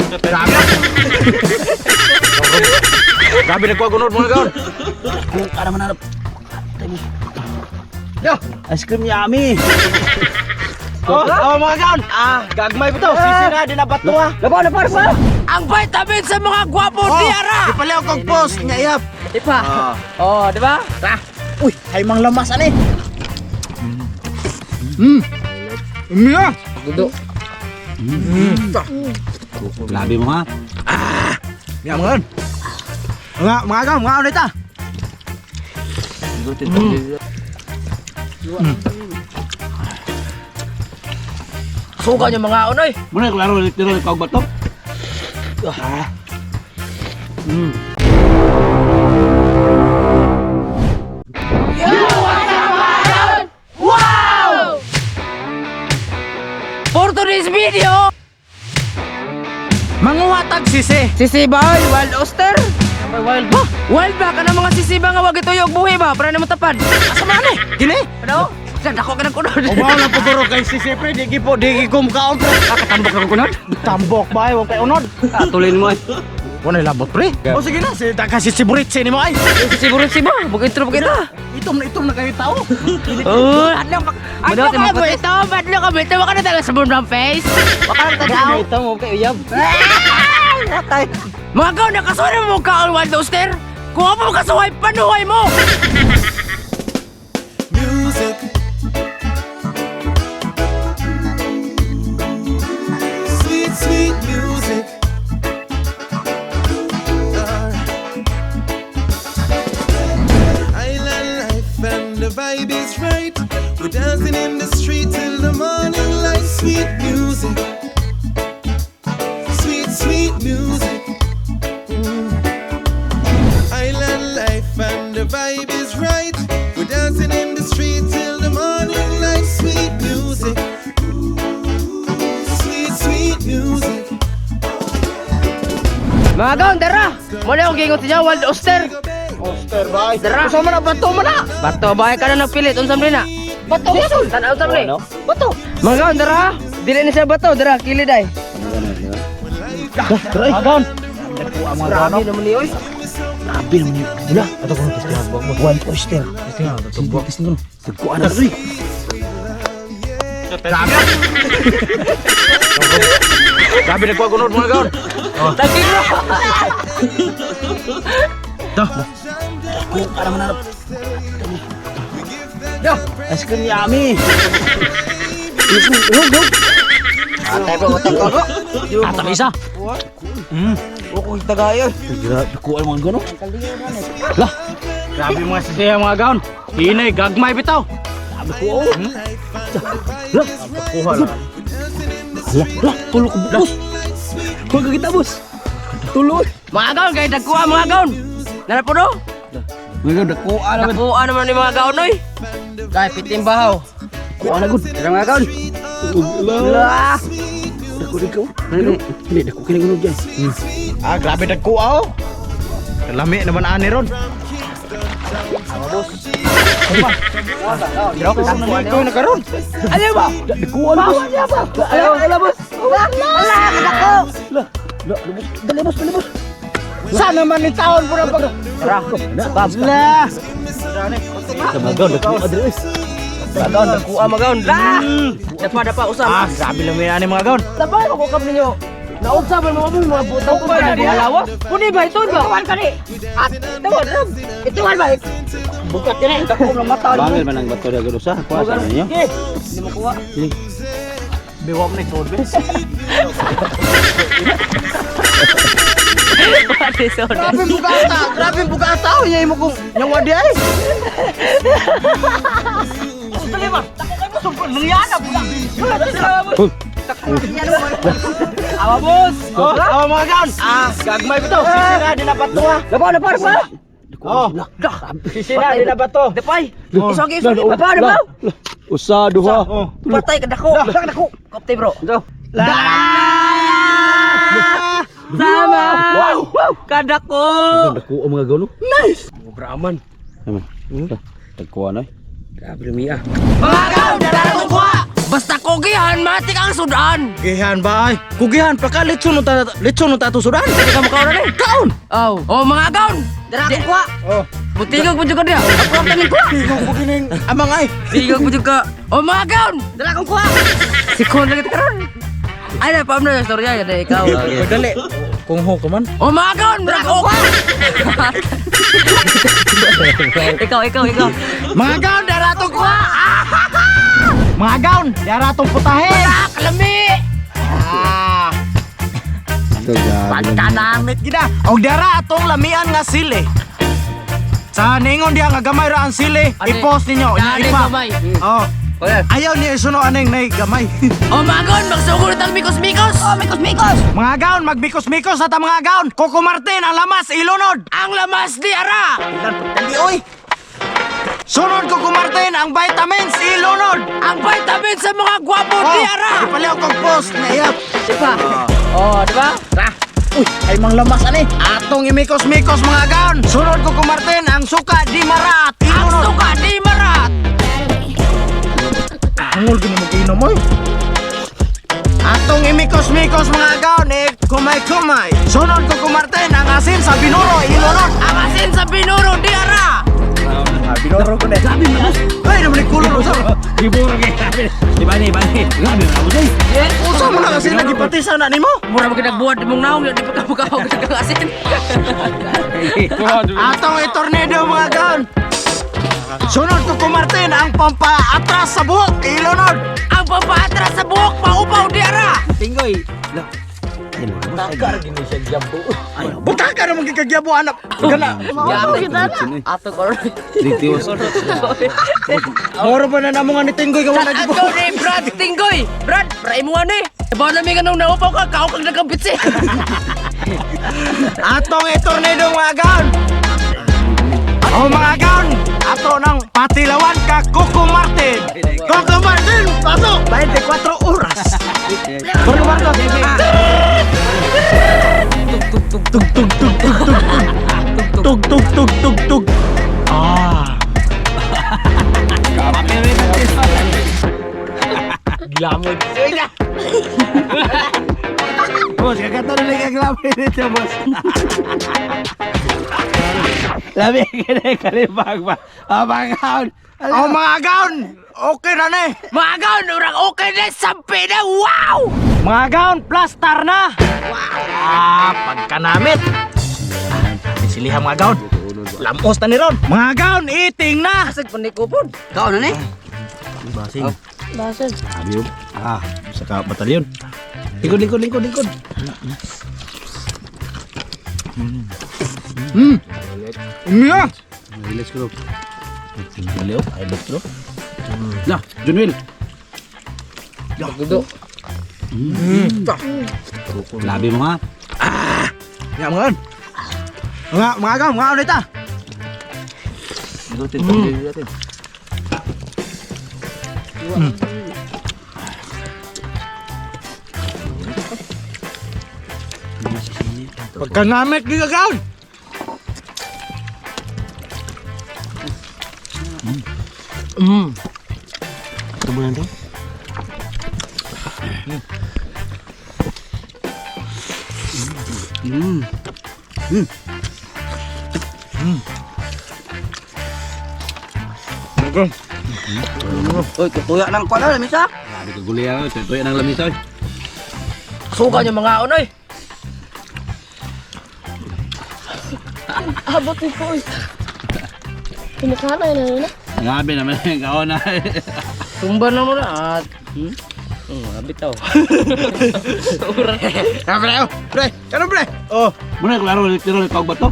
Grabe. Grabe nagkuha gunod mga gaon. Kung para mananap. Yo, ice cream yummy. Oh, oh mga gaon. Ah, gagmay ba to? Sisi na din na bato ah. Labaw, labaw, labaw. Ang vitamin sa mga gwapo diara. Ipalaw kog post nga iyap. Di pa. Oh, di ba? Uy, hay mang lamas ani. Umiya. Dudo. Grabe mo ha. Miya mga gaon. Mga mga gaon, mga ulit ah. Suga niyo mga onoy. Muna klaro literal ikaw bato. Ah. For today's video, Manguha tag sisi. sisi ba oy, wild oyster? Wild ba? Wild ba kana mga sisi ba nga wag ituyog buhi ba para nimo tapad? Asa man ani? Dili. Ano? Sa dako ka ng kunod. Umaw lang paguro kay sisi pre, di gipo, di ko mukaon pre. Kakatambok lang kunod. Tambok ba, wag kay unod. Atulin mo ay. Wala labot pre. O sige na, si kasi si Buritsi nimo ay. Sisi burutsi ba? Mag-intro pa kita. Itom na itom na kayo tao. Oh, adlaw ka. Adlaw ka mo ito, adlaw ka mo ito, waka na talaga sa brown face. Waka na tanaw. Ito mo kay uyab. Mga gaw, nakasuway mo kaon wild oyster. Kuha mo kasuway, panuhay mo. Music. Sweet, sweet music. Island life and the vibe is right. We're dancing in the street till the morning light. Sweet music. Sweet, sweet music. Island life and the vibe is right. We're dancing in the street till the morning light. Sweet music. Sweet, sweet music. Mga gaw, tara. Muna akong gingon sa inyo, wild oyster. Oster ba? Tara. Usa man na bato man na. Bato ba ka na nagpilit unsam rin na? Bato. Tanaw unsam ni? Bato. Mga gaw, tara. Dili ni siya bato, tara kilid ay. Mga gaon. Grabe naman ni oy. Grabe naman yun. Wala. Ato ko nung Wild oyster. Sige, testing ko. Tagkuan na pre. Grabe. Grabe nagkuha gunod mga gaon. Tagin mo. To. Kung para mananap. Yo, ice cream yummy. Hug, hug. Atay po, utang ko. Atak isa. Ukoy tagayo. Grabe ko ang mga gano. Lah, Grabe mga sisi mga gaon. Hinay gagmay bitaw. grabe ko. Oh. Lah, Kuha lang. lah, lah, tulo ko boss. Huwag ka kita boss. Tulo. Mga gaon kay dagkuha mga gaon. Nara po no? Mga dakuan na Dagkuha naman ni mga gaon oy. Kay pitim bahaw. Kuan na gud. Tara mga gaon. Lah. Dako dako. Hindi dako kini gunod diyan. Ah, grabe nagkuha oh. Lami naman ani ron. Grabe sa nalikoy na karon. Ayaw ba? Dakuan boss. Ayaw, ayaw boss. Ala, kadako. Lah, lah, dali boss, dali boss. Sana man ni taon po na pag Tara. Lah. Kamagaw dako adre. Mga gaon, dagkuha mga gaon. Lah. Dapa dapa usap. Ah, grabe lami ani mga gaon. Sabay ko kap ninyo. Naugsa man mga mga butang ko ba di halawa? Puni ba ito ba? Ituan ka ni. At ituan ram. Ituan ba? Bukat ka ni. Dako ng mata. Bangil man ang bato da gud sa. Kuha sa ninyo. Sige. Hindi mo kuha. Biwam ni sod. Pati so. Grabe bugata, grabe bugata oh nya imo kong nyawa di ay. Awa boss. Oh, awa mga gaon. Ah, gagmay bitaw. Sisi na din na bato ah. Labaw labaw labaw. Oh, sisi na din na bato. Depay. Isogi isogi. Labaw labaw. Usa, duha. Oh. Patay ka dako. Dako. Kapte bro. Sama. Wow. Kadako. Dako ang mga gano. Brahman. Tama. Tagkuan ay. Grabe lumiya. Mga gaon, dala ko kuha. Basta kugihan, matik ang sudan. Gihan ba ay? Kugihan paka litson no ta litson no ta to sudan. Hindi ka makaon na eh. Kaon. Oh, oh mga agaon. Dara akong kuha. Oh. Mutigog po ka diha. Ako ang taning kuha. Tigong ko kining amang ay. Tigog po ka. Oh mga agaon. Dara akong kuha. Sikon lagi ta karon. Ay na paam na istorya yan eh, ikaw. Dali. Kung ho ka man. Oh mga agaon, murag okay. Ikaw, ikaw, ikaw. Mga gaon dara tong kuha. Mga gaon dara tong putahe. Ah, kalami. Ah. Pagkanamit gida. Og dara atong lamian nga sili. Sa ningon diha nga gamay ra ang sili, Ani- i-post ninyo. Dali Ipa. gamay. Oh. Ayaw niya isuno aning nay gamay. Oh mga agaon, magsugod tang mikos-mikos. Oh, mikos-mikos. Mga gaon, magmikos-mikos at ang mga gaon. Coco Martin, ang lamas, ilunod. Ang lamas di ara. Dali, oy. Sunod Coco Martin, ang vitamins, ilunod. Ang vitamin sa mga gwapo di ara. Ipaliw kong post na iyap. Diba? Oh, di ba? Uy, ay mang lamas ani. Atong imikos-mikos mga gaon. Sunod Coco Martin, ang suka di marat, Ang ilunod. suka di marat. Hangol gini mo giinom oy. Atong imikos-mikos mga gaon, eh, kumay-kumay. Sunod Coco Martin, ang asin sa binuro, ilunod. Ang asin sa binuro di ara. Binuro ko na. Ay, naman ni kulor usa. Giburo kay grabe. Di ba ni, ba ni? Grabe na mo day. Usa mo na kasi nagipatisa na nimo. Mura mo kinagbuhat mong naong di pa ka mukhaog sa asin. Atong itornado mga gaon. Sunod ko Martin ang pampa-atras sa buhok, ilunod. Ang pampaatras sa buhok paupaw di ara. Tinggoy. Buta ka naman gikagyabo anak. Gana. Ato ko. Ditiwas. Moro pa na namo nga ni Tinggoy gawa Shout na out to ni Brad Tinggoy. Brad, pray mo ani. Ba na mi ganong naupaw ka, kao kang nagkabitsi. Atong itornado mga gaon. O mga gaon, ato nang patilawan ka Coco Martin. Coco Martin, pasok 24 oras. Coco Martin. Tug tug tug tug tug tug tug tug tug tug. Ah. Glamod. Boss, kagato na lang ang labi nito, boss. Labi kini kalibag ba. Ah, mga Oh, mga gaon, okay na ni. Mga gaon, urang okay na sampi na. Wow! Mga gaon, plaster na. Ah, pagkanamit. Sisilihan mga gaon. Lamos na ni Ron. Mga gaon, eating na. Asag panikupon. Kaon na ni. Basing. Basin. Sabi Ah, sa ka batalyon. Lingkod, lingkod, lingkod, lingkod. Yeah. Relax ko. Baliw, ay let's go. La, Junwil. Gudo. Labi mo ha. Ya, mga gaon. Mga gaon, mga gaon dito. Pagkanamit ni gaon. Ito mo na Mga gaon. Uy, kutuya ng kuha na lamisa. Grabe ka gulay ako. Ito yan ang lamisa. oy. Suka niyo mga onoy. Abot ni po. Pinakain na nila. Grabe naman. Ikaw na. Tumba na mo na at bitaw. Ah, pre, oh, pre, ano pre? Oh, Muna, klaro. Tiro, ikaw ba to?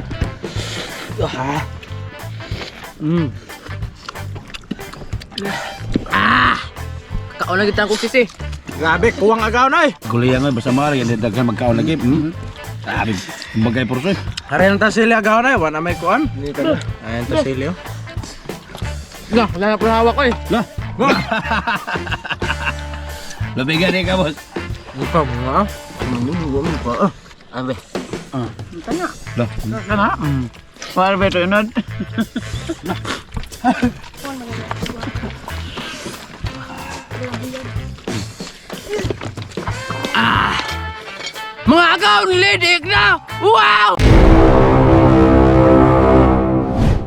Kaon na kita ang sisi. grabe, kuwang agaw na eh. Gulay nga, basta mga rin. Daghan magkaon lagi. Grabe. Bagay purso eh. Hari ang tasili agaw na eh, wala may kuan. Ayan tasili oh. Na, wala na po hawak ko eh. La. Labigan eh ka, boss. Ipa mo nga. ah. Abe. La. Para beto yun. Mga agaw, lidik na! Wow!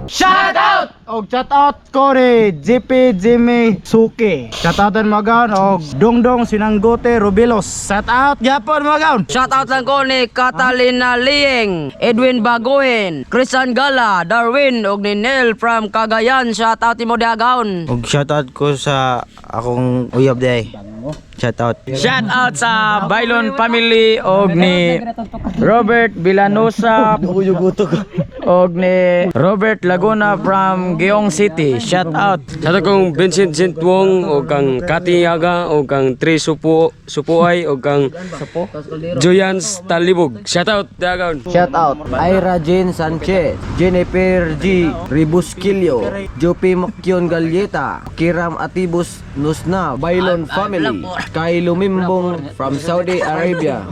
Shout out! Og shout out ko ni JP Jimmy Suki. Shout outan mga gaon og Dongdong Sinanggote Rubilos. Shout out gyapon, mga gaon. Shout out lang ko ni Catalina Lieng, Edwin Bagoen, Christian Gala, Darwin ug ni Neil from Cagayan. Shout out imo diagaon. Og shoutout ko sa akong uyab day. Shoutout. Shout out sa Bailon family og ni Robert Villanosa og ni Robert Laguna from Giong City. Shout out. Sa kong Vincent Sintwong o kang Kati Yaga o kang Tri Supo Supuay o kang Joyans Talibog. Shout out Dagaon. Shout out Ira Jane Sanchez, Jennifer G. Ribusquillo, Jopi Macchion Galleta, Kiram Atibus Nusna, Bailon Family, Kay Lumimbong from Saudi Arabia,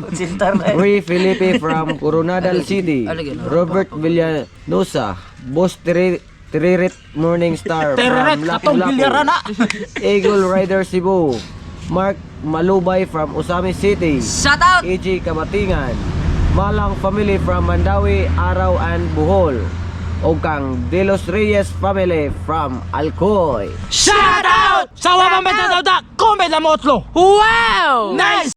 Ray Felipe from Coronadal City, Robert Villanosa, Boss Tiririt Morning Star from Lapu-Lapu, Eagle Rider Cebu, Mark Malubay from Usami City, Shout out! AJ Kabatingan, Malang family from Mandawi, Araw and Bohol, o kang De Los Reyes family from Alcoy. Shout out! Sa wabang beta comment na motlo. Wow! Nice!